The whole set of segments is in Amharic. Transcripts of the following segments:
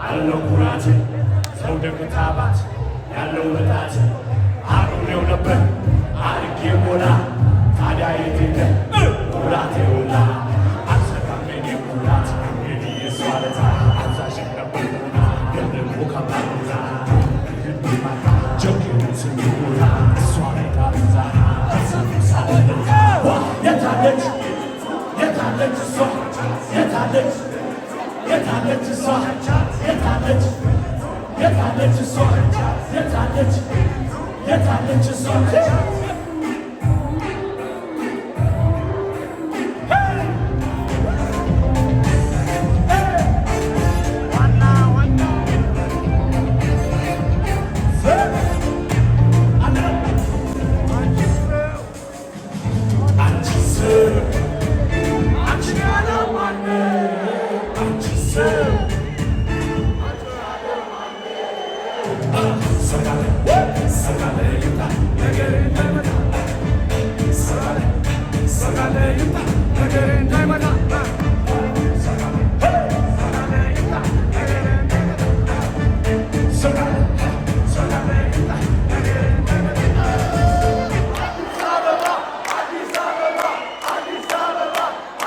አለው ኩራት ሰው ደግታባት ያለው በጣት አኑሬው ነበር አርጌ ሞላ። ታዲያ የት ሄደ ኩራቴ? ውላ አልሰጋም የኔ ኩራት፣ እንግዲህ የሷ ለታ አዛዥም ነበርኩና ደግሞ ከባዱና ጀግኑ ስሚሆና እሷ ላይ ታሪዛ። የታለች የታለች እሷ? የታለች የታለች እሷ? የታለች የታለች እሷ? የታለች የታለች እሷ? አንቺ ሰው፣ አንቺ አንቺ ሰው፣ ሰው ካለ ይምጣ፣ ነገር እንዳይመጣ። ሰው ካለ፣ ሰው ካለ ይምጣ፣ ነገር እንዳይመጣ። ሰው ካለ፣ ሰው ካለ ይምጣ፣ ነገር እንዳይመጣ። ሰው ካለ፣ ሰው ካለ ይምጣ፣ ነገር እንዳይመጣ። አዲስ አበባ፣ አዲስ አበባ፣ አዲስ አበባ፣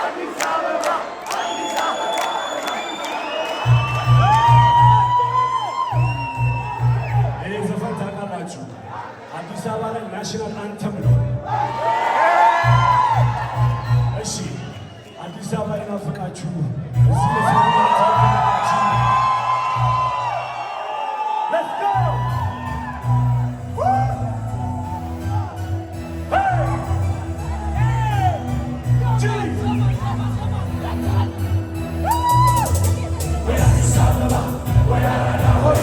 አዲስ አበባ፣ አዲስ አበባ። ይህ ዘፈን ታውቃላችሁ፣ አዲስ አበባ ላይ national anthem ነው። እሺ፣ አዲስ አበባ የናፈቃችሁ፣ እዚህ ለዝናናት የፈለጋችሁ፣ let's go! Woo! Hey! G! ወይ አዲስ አበባ፣ ወይ አራዳ ሆይ፣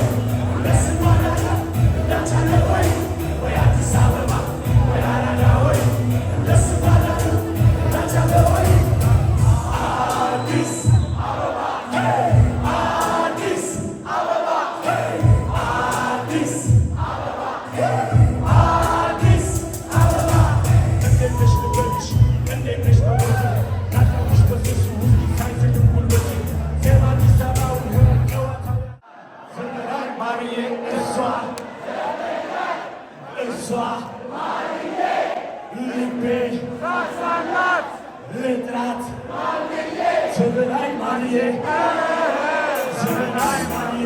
ለስማዳዳ እንዳቻለ ወይ፣ ወይ አዲስ አበባ፣ ወይ አራዳ ሆይ፣ ለስማዳዳ እንዳቻለ ወይ። አዲስ አበባ፣ hey! አዲስ አበባ፣ hey! አዲስ አበባ፣ hey! አዲስ አበባ። እንዴት ነሽ ልበልሽ? እንዴት ነሽ በሞት ላዳምሽ በስሱ ውስኪ ሳይዝልም ጉልበቴ ዜማ አዲስ አበባውን ጨዋታ ዘመናዊ ማርዬ፣ እሷ እሷ ልቤ ልጥራት ዘመናዊ ማርዬ፣ ዘመናዊ ማርዬ።